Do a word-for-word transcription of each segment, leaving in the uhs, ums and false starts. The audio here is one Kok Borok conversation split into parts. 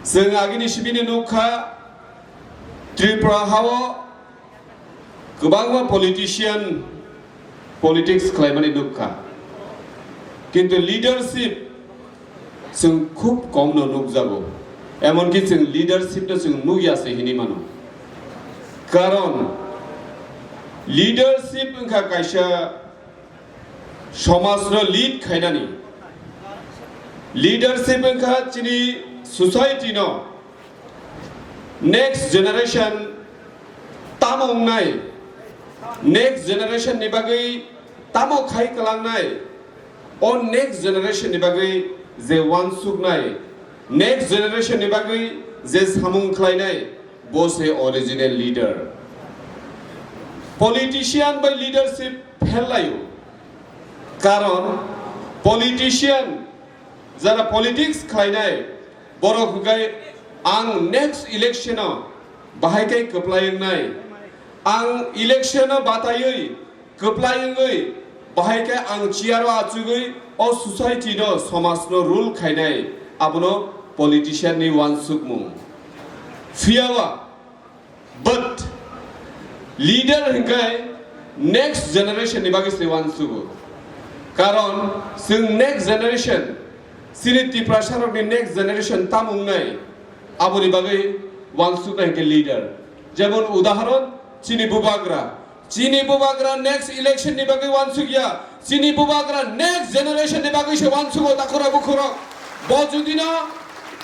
Chwng agini sibini nukha, Tripura hao kwbangma politician politics khlaimani nukha. Kintu leadership chwng khub komno nukjago. Emonki chwng leadership no chwng nukya se hinwi mano. Karon leadership wngkha kaisa somajno lead khainani. Leadership wngkha chini society no next generation tamo wngnai, next generation ni bagwi tamo khai kwlangnai, o next generation ni bagwi je wansuknai, next generation ni bagwi je samung khlainai, bo se original leader. Politician bai leadership phel laio. Karon politician, jara politics khlainai, borok hwnkhe ang next election o bahai khe kwplai wngnai, ang election o bataiwi kwplai wngwi bahai khe ang chair o achugwi o society no, somaj no rule khainai, abono politician ni wansukmung. Phiya ba, but leader hwnkhe next generation ni bagwi se wansugo. Karon chwng next generation, chini Tiprasa rokni next generation tamo wngnai, aboni bagwi wansuknai hwnkhe leader. Jemon udahoron, chini bubagra, chini bubagra next election ni bagwi wansukya, chini bubagra next generation ni bagwi se wansugo, takhurok bukhurok. Bo judino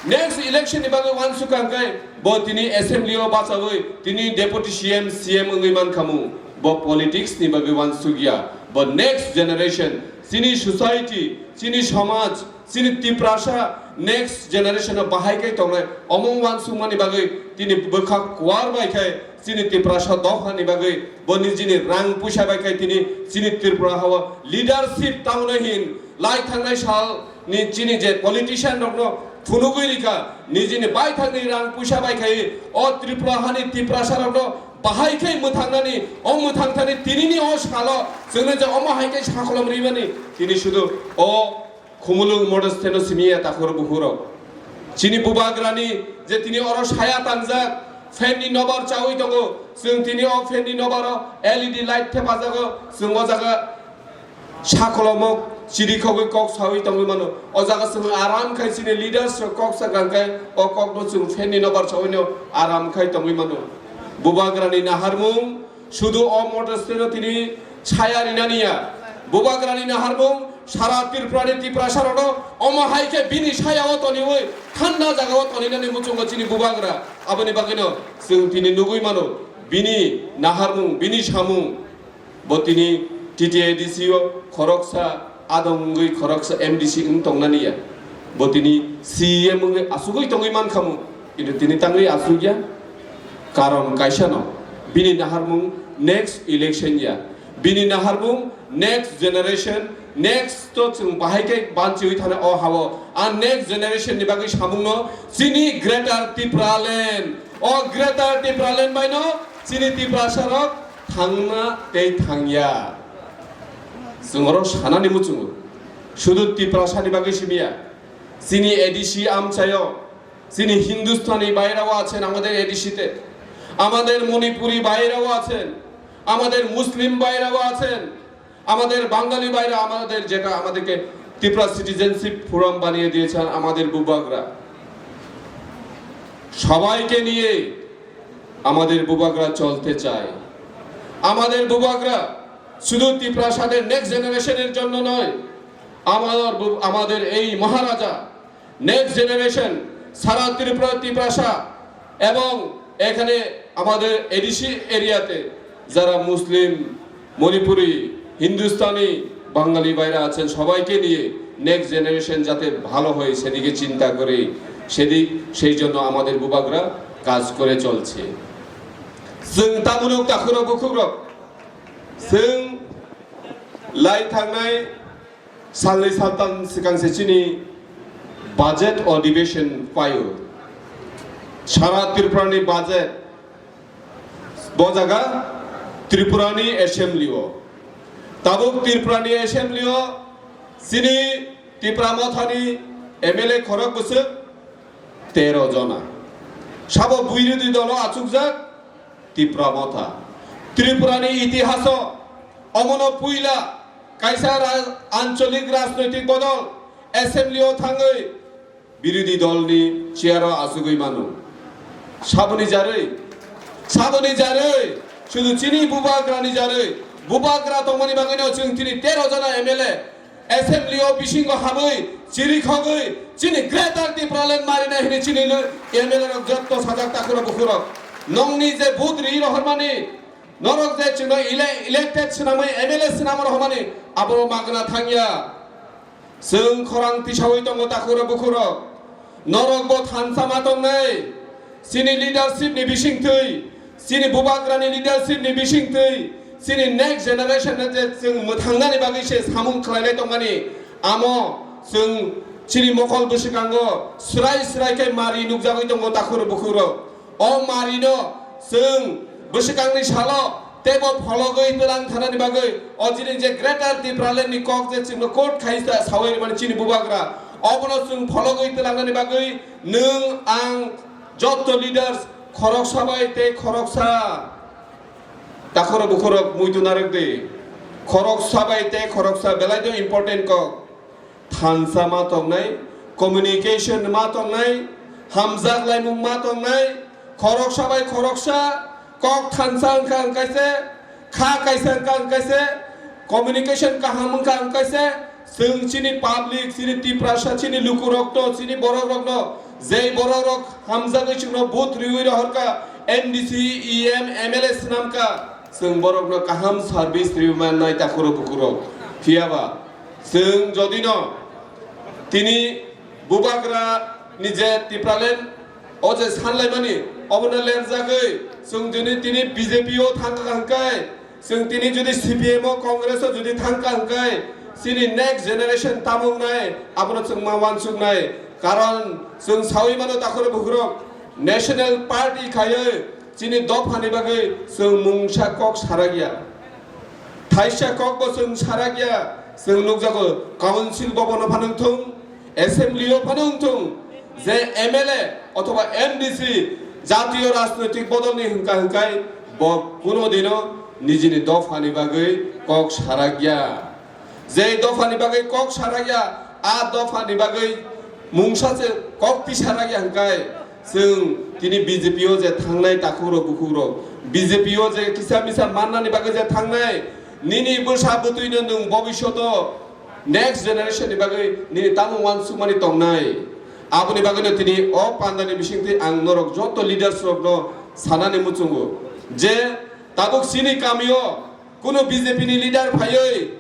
next election ni bagwi wansukha hwnkhe bo tini assembly o bachawi tini deputy C M, C M wngwi mankhamu. Bo politics ni bagwi wansukya, bo next generation, chini society, chini somaj, chini Tiprasa next generation o bahai khe tongnai, omo wansukmani bagwi tini bwkha kuar bai khe chini Tiprasa dophani bagwi bo nijini rang puisa bai khe tini chini Tripura hao leadership tamno hin lai thangnai sal ni chini je politician rokno phunugwi rikha, nijini baithangni rang puisa bai khe o Tripura hani Tiprasa rokno bahai khe mwthangnani, o mwthangthani tinini o salo chwngno je omo hai khe sakholom rimani tini sudu o Khumulwng Model Stand-o simi ya takhur bukhurok. Chini bubagrani je tini oro saya tangjak, fan ni nobar chawi tongo, chwng tini o fan ni nobaro L E D light thepajago, chwng o jaga sakolomok chirikhogwi kok sawi tongwi mano. O jaga chwng aram khai chini leaders rok kok sakang khai o kokno chwng fan ni nobar chawi no aram khai tongwi mano. Bubagrani naharmung, sudu o Model Stand-o tini saya rinani ya. Bubagrani naharmung sara Tripurani Tiprasa rokno omo hai khe bini saya o toniwi thanda jaga o toninani muchungo chini bubagra. Aboni bagwino chwng tini nugwi mano bini naharmung, bini samung. Bo tini T T A D C o khoroksa adong wngwi khoroksa M D C wng tongnani ya. Bo tini C E M wngwi asugwi tongwi mankhamu. Kintu tini tangwi asugya. Karon kaisa no, bini naharmung next election ya, bini naharmung next generation, next to chwng bahai khe banchiwi thana o hao, a next generation ni bagwi samung no chini Greater Tipraland, o Greater Tipraland bai no chini Tiprasa rok thangna tei thangya. Chwng oro sanani muchungo, sudu Tiprasa ni bagwi simiya, chini A D C amchaio, chini Hindustani বাইরেও আছেন আমাদের এডিসিতে, আমাদের মণিপুরি বাইরেও আছেন, আমাদের মুসলিম বাইরেও আছেন, আমাদের বাঙালি বাইরে আমাদের যেটা আমাদেরকে ত্রিপুরা সিটিজেনশিপ ফোরাম বানিয়ে দিয়েছেন আমাদের বুবাগরা। সবাইকে নিয়ে আমাদের বুবাগরা চলতে চায়। আমাদের বুবাগরা শুধু তিপ্রাসাদের নেক্সট জেনারেশনের জন্য নয়, আমার বু-, আমাদের এই মহারাজা নেক্সট জেনারেশন সারা ত্রিপুরা, তিপ্রাসা এবং এখানে আমাদের এডিসি এরিয়াতে যারা মুসলিম, মণিপুরি, হিন্দুস্তানি, বাঙালি ভাইরা আছেন, সবাইকে নিয়ে নেক্সট জেনারেশন যাতে ভালো হয় সেদিকে চিন্তা করে, সেদিক, সেই জন্য আমাদের বুবাগরা কাজ করে চলছে। Chwng tabuk takhurok bukhukrok, chwng lai thangnai salnwi saltan swkang se chini budget o division paio. Sara Tripura ni budget bo jaga Tripura ni assembly o. Tabuk Tripura ni assembly o chini Tipra Motha ni M L A khorok bwswk, tero jona. Sabo birodhi dolo achukjak Tipra Motha. Tripurani itihaso omono puila kaisa ra-, ancholik rajnoitik bodol assembly o thangwi birodhi dolni chair o achugwi mano. Saboni jarwi, saboni jarwi, sudu chini bubagrani jarwi, bubagra tongmani bagwino chwng tini tero jona M L A assembly o bisingo habwi chirikhogwi chini Greater Tipraland marina hini chini lu-, M L A rok jotto sajak takhurok bukhurok. Nongni je vote ri rohormani, norok je chwngno ele-, elected swnamwi M L A swnam rohormani, abo magna thangya. Chwng khorang tisawi tongo takhurok bukhurok. Norok bo thansa ma tongnai. Chini leadership ni bisingtwi, chini bubagrani leadership ni bisingtwi, chini next generation no je chwng mwthangnani bagwi se samung khlainai tongmani, amo chwng chini mokol bwswkango swrai swrai khe mari nukjagwi tongo takhurok bukhurok. O marino chwng bwswkangni salo teibo phologwi twlang thanani bagwi o chini je Greater Tipraland ni kok je chwngno court khai sa-, sawi rimani chini bubagra, obono chwng phologwi twlangnani bagwi nwng ang jotto leaders khoroksa bai tei khoroksa takhorok bukhorok muitu narwk di. Khoroksa bai tei khoroksa belai no important kok. Thansa ma tongnai, communication ma tongnai, hamjak laimung ma tongnai, khoroksa bai khoroksa, kok thansa wngkha wngkha se, kha kaisa wngkha wngkha se, communication kaham wngkha wngkha se, chwng chini public, chini Tiprasa, chini lukurok no, chini borok rok no, jei borok rok hamjagwi chwngno vote riwi rohorkha, M D C, E M, M L A swnamkha, chwng borok no kaham service riwi mannai takhurok bukhurok. Phiya ba, chwng jodi no tini bubagra ni je Tipraland o je sanlaimani obono lerjagwi chwng jodi tini B J P o thangkha hwnkhe, chwng tini jodi C P M o Congress o jodi thangkha hwnkhe, chini next generation tamo wngnai abono chwng ma uansuknai. Karon chwng sawi mano takhurok bukhurok National Party khaiwi chini dophani bagwi chwng mungsa kok sarakya. Thaisa kok bo chwng sarakya, chwng nukjago council bobono phano wngthung, assembly o phano wngthung, je M L A othoba M D C jatiyo rajnoitik bodolni hwnkha hwnkhe bo kuno dino nijini dophani bagwi kok sarakya. Je dophani bagwi kok sarakya, a dophani bagwi mungsa se kok tisarakya hwnkhe, chwng tini B J P o je thangnai takhurok bukhukrok, B J P o je kisa misa mannani bagwi je thangnai, nini bwsa bwtwino nwng bobisyoto next generation ni bagwi nini tamo uansukmani tongnai. Aboni bagwino tini o pandani bisingtwi ang norok joto leaders rokno sanani muchungo je tabuk chini kamio kunu B J P ni leader phaiwi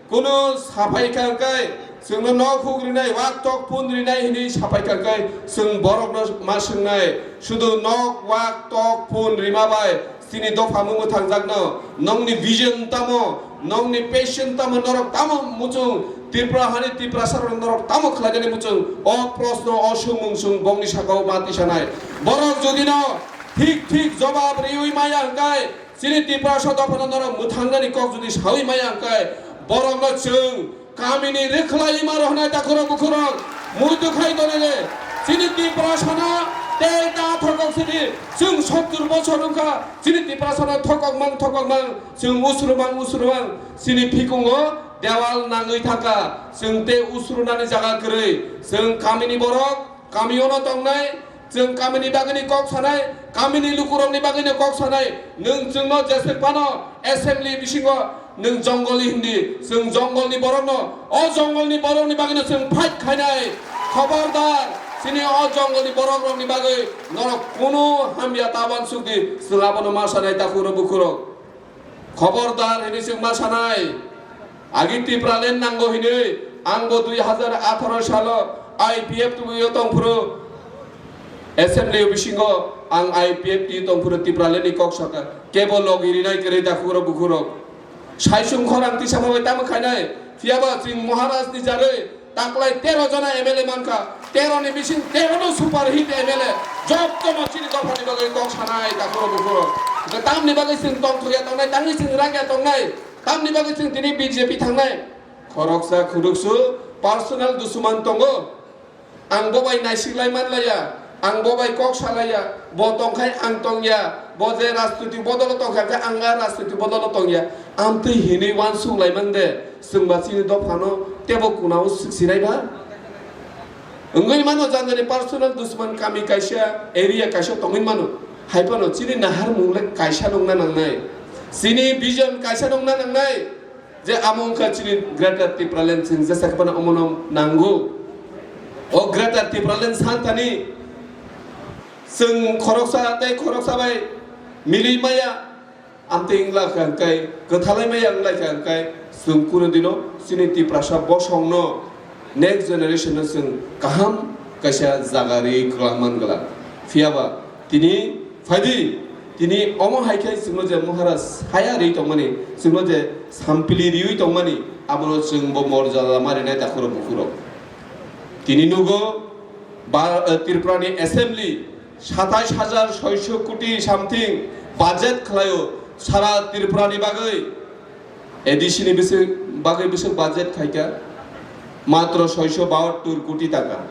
kunu saphai kha hwnkhe chwngno nok huk rinai, wak tok phun rinai hinwi saphai kha hwnkhe chwng borokno ma swngnai, sudu nok, wak, tok, phun rima bai chini dopha mung mwthangjakno, nokni vision tamo, nokni passion tamo, norok tamo muchung Tripura hani Tiprasa rok norok tamo khlainani muchung, o proshno, o swngmung chwng bokni sakao ma tisanai. Borok jodino thik thik jobab riwi maya hwnkhe, chini Tiprasa dophano norok mwthangnani kok jodi sawi maya hwnkhe, borokno chwng kamini rwkhlai ma rohornai takhurok bukhurok muitu khai tonwi le. Chini Tiprasano tei ta thokok sidi chwng sottur bochor wngkha. Chini Tiprasano thokok mang thokok mang chwng usru mang usru mang chini phikungo dewal nangwi thangkha. Chwng tei usrunani jaga kwrwi. Chwng kamini borok, kamiono tongnai, chwng kamini bagwini kok sanai, kamini lukurokni bagwino kok sanai. Nwng chwngno jeswk phano assembly bisingo nwng jongoli hindi, chwng jongolni borokno, o jongolni borokni bagwino chwng fight khainai. Khobordar, chini o jongolni borokrokni bagwi norok kunu hamya ta uansuk di, chwng abono ma sanai takhurok bukhurok. Khobordar hinwi chwng ma sanai. Agi Tipraland nango hinwi ang bo dui hazar atharo salo I P F T o tongphuru assembly bisingo ang I P F T tongphuru Tipraland ni kok sakha. Kebo logi rinai kwrwi takhurok bukhurok. Saisung khorang tisa bai tamo khainai. Phiyaba chwng Maharaj ni jarwi taklai tero jona M L A mankha, tero ni bising tero no super hit M L A, jotto no chini dophani bagwi kok sanai takhurok bukhurok. Hwnkhe tamni bagwi chwng tongthokya tongnai, tamni chwng rangya tongnai, tamni bagwi chwng tini B J P thangnai. Khoroksa khuruksu personal dusuman tongo. Ang bo bai naisiklai manlaiya. Ang bo bai kok salaiya, bo tongkhai ang tongya, bo je rajniti bodolo tongkha khe ang a rajniti bodolo tongya. Amtwi hinwi uansuk laimang de, chwngba chini dophano tebo kunao swksinai ba? Wngwi mano jani jani personal dusman kami kaisa, area kaisa tongwi mano. Hai phano chini naharmung le kaisa nongna nangnai. Chini vision kaisa nongna nangnai. Je amo wngkha chini Greater Tipraland, chwng jesa khe phano omono nango. O Greater Tipraland san thani chwng khoroksa tei khoroksa bai milwi maya, amtwi wngla kha hwnkhe, kwthalai maya wngla kha hwnkhe, chwng kunu dino chini Tiprasa bosongno, next generation no chwng kaham kaisa jaga rwi kwlangman glak. Phiya ba tini phaidi, tini omo hai khe chwngno je Maharaj saya rwi tongmani, chwngno je sampili riwi tongmani, abono chwng bo morjada ma rinai takhurok bukhurok. Tini nugo ba, eh, Tripura ni assembly satais hajar soiso koti something budget khlaio sara Tripura ni bagwi. A D C ni bwswk bagwi bwswk budget khaikha matro soiso bahattor koti taka.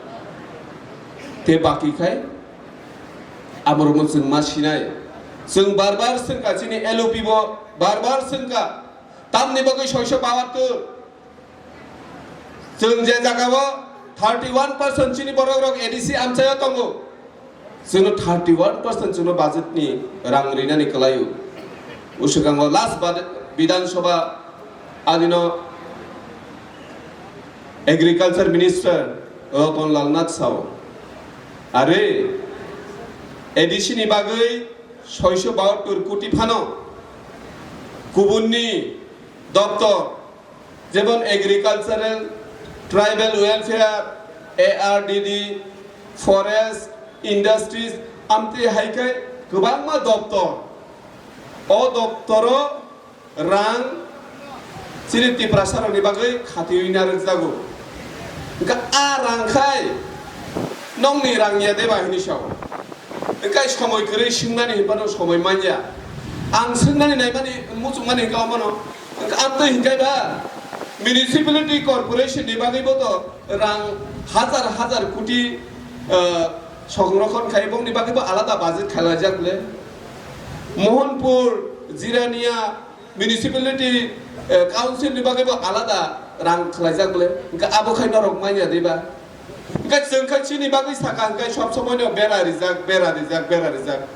Te baki khai amorokno chwng ma sinai. Chwng bar bar swngkha, chini L O P bo bar bar swngkha. Tamni bagwi soiso bahattor? Chwng je jagao thirty one percent chini borok rok A D C amchaio tongo. Chwngno thirty one percent chwngno budget ni rang rinani kwlaio. Uswkango last bad-, Bidhan Sabha adino Agriculture Minister Ratan Lal Nath sao, are A D C ni bagwi soiso bahattor koti phano kubunni doptor, jemon Agricultural, Tribal Welfare, A R D D, Forest, Industries, amtwi hai khe kwbangma doptor. O doptoro rang chini Tiprasa rokni bagwi khatiwi narwkjago. Hwnkhe a rang khai nokni rang ya de ba hwnwi sao. Hwnkhe somoi kwrwi swngnani hinphano somoi manya. Ang swngnani naimani, muchungmani hwnkhe omono. Hwnkhe amtwi hwnkhe ba municipality corporation ni bagwi bo to rang hajar hajar koti, eh, songrokhon khai bongni bagwi bo alada budget khlaijak le. Mohanpur, Jirania, municipality, eh, council ni bagwi bo alada rang khlaijak bole, hwnkhe abo khai norok manya diba? Hwnkhe chwng khai chini bagwi saka hwnkhe sob somoi no bera rijak, bera rijak, bera rijak.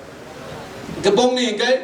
Hwnkhe bongni hwnkhe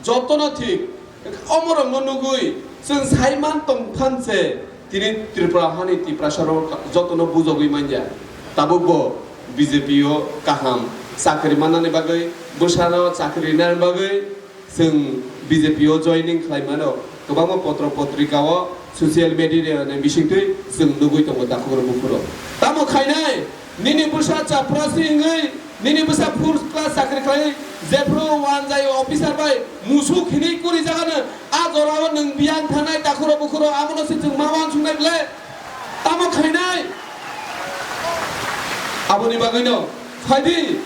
jotono thik, hwnkhe omorokno nugwi chwng saiman tongphan se tini Tripura hani Tiprasa rok jotono bujogwi manya. Tabuk bo B J P o kaham chakri mannani bagwi, bwsano chakri rinani bagwi, chwng B J P o joining khlai mano, kwbangma potro potrika o, social media ni bisingtwi chwng nugwi tongo takhuk rok bukhuk rok. Tamo khainai, nini bwsa chaprasi wngwi, nini bwsa first class chakri khlai, jephru wanjai officer bai musuk hinwi kuri jagano, a jorao nwng biyang thanai takhuk rok bukhuk rok, abono se chwng ma uansuknai ble? Tamo khainai? Aboni bagwino phaidi,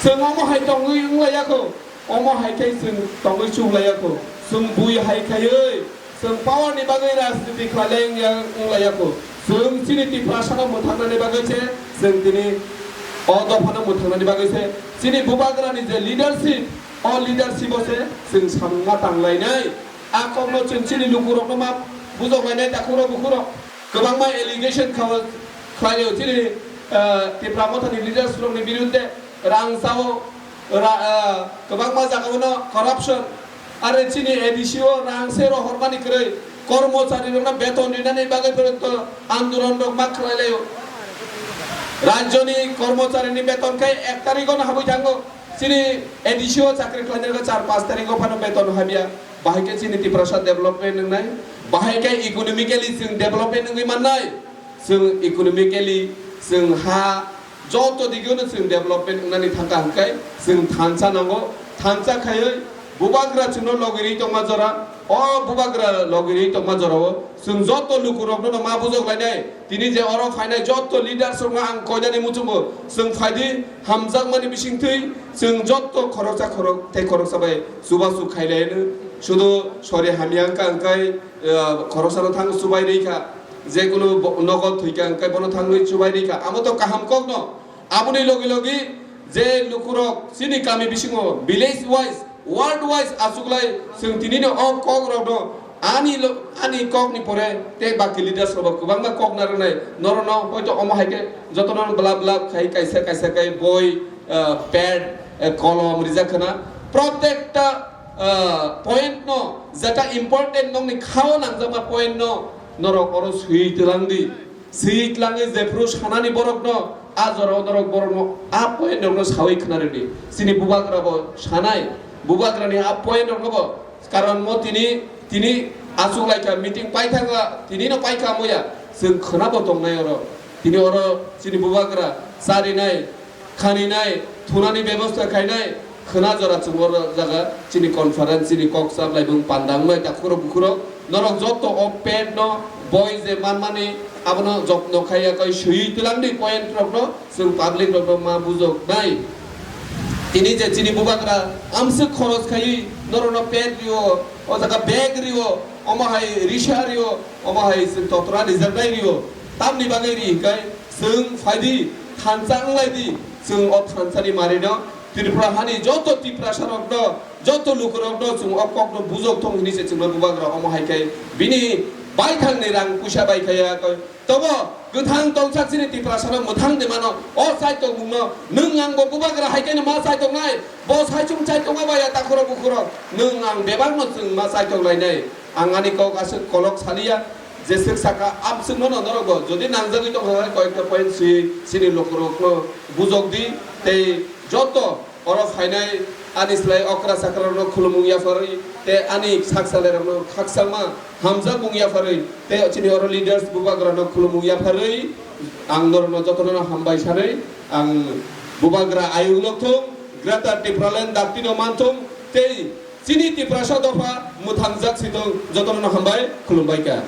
chwng omo hai tongwi wnglaiyakho. Omo hai khe chwng tongwi chuklaiya kho. Chwng bui hai khaiwi chwng power ni bagwi rajniti khlailai wngya, wnglaiyakho. Chwng chini Tiprasano mwthangnani bagwi se chwng tini o dophano mwthangnani bagwi se chini Bubagrani je leadership, o leadership o se chwng samungma tanglainai. A kokno chwng chini lukurokno ma bujoklainai, takhurok bukhurok. Kwbangma allegation kha-, khlaio chini, eh, Tipra Mothani leaders rokni birudde rang sao, ra-, eh, kwbangma jagao no corruption. Are chini A D C o rang se rohormani kwrwi, kormochari rokno beton rinani bagwi photo andolon rok ma khlai laio. Rajyoni kormocharini beton khe ek tarikh o no habwi thango. Chini A D C o chakri khlainai rok char panch tarikh o phano beton habya. Bahai khe chini Tiprasa development wngnai, bahai khe economically chwng development wngwi mannai. Chwng economically, chwng ha, joto digeno chwng development wngnani thangkha hwnkhe chwng thansa nango, thansa khaiwi Bubagra chwngno logirwi tongma jora, o Bubagra logirwi tongma jorao chwng joto lukurokno ma bujok lainai. Tini je oro phainai joto leaders rokno ang koinani muchungo, chwng phaidi hamjakmani bisingtwi chwng joto khoroksa khorok tei khoroksa bai chubachu khailaino. Sudu sori hamya wngkha hwnkhe, eh, khoroksano thang chubai rikha, jekunu bo-, nogo thwikha hwnkhe bono thangwi chubai rikha, amo to kaham kokno. Aboni logi logi Je lukurok chini kami bisingo village wise, ward wise achuklai chwng tinino o kokrokno ani lo-, ani kokni pore tei baki leaders rokbo kwbangma kok narwknai norokno hoito omo hai khe jotono blab blab khai kaisa kaisa khai boi, ah, pad, eh, kolom rijak khna. Protekta, ah, point no jeta important nokni khao nangjakma point no norok oro swi twlang di. Swi tlangwi jephru sanani borokno, a jorao norok borokno a point rokno sawi khna rwdi. Chini bubagra bo sanai, bubagrani a point rokno bo, karon mo tini, tini achuk laikha meeting paithakha, tini no paikha moya, chwng khna bo tongnai oro. Tini oro chini bubagra charinai, khaninai, thunani bebosta khainai, khwna jora chwng oro jaga chini conference, chini kok chap laibung panda wngnai takhurok bukhurok. Norok joto o pet no boi je manmani abono jotno khaiya koi swi twlang di point rokno chwng public rokno ma bujok nai. Tini je chini bubagra amswk khoros khaiwi norokno pet rio, o jaga bag rio, omo hai risa rio, omo hai chwng totra rijaknai rio. Tamni bagwi ri hinkhe chwng phaidi, thansa wnglaidi, chwng o thansani marino Tripura hani joto Tiprasarokno, joto lukurokno chwng o kokno bujok thung hini se chwngno bubagra omo hai khe bini baithangni rang puisa bai khe ya khe. Tobo kwthang tongsak chini Tiprasarok mwthang de mano o chaitok mungno nwng ang bo bubagra hai khe ma chaitok nai, bo saichung chaitok ma baya takhuro bukhuro nwng ang bebakno chwng ma chaitok lainai. Ang ani kok aswk kolok saliya, jeswk saka amswkno no norokbo jodi nangjagwi tongkha khe koyekta point swi chini lukurokno bujok di tei joto oro phainai ani slai okra chakrarokno khulumung yapharwi tei ani sak salairokno khakchangma hamjakmung yapharwi tei chini oro leaders bubagrano khulumung yapharwi ang norokno jotono hambai sanwi ang bubagra ayuk lokthung, Greater Tipraland daktino manthung tei chini Tiprasa dopha mwthangjak sithung, jotono hambai khulumbai kha.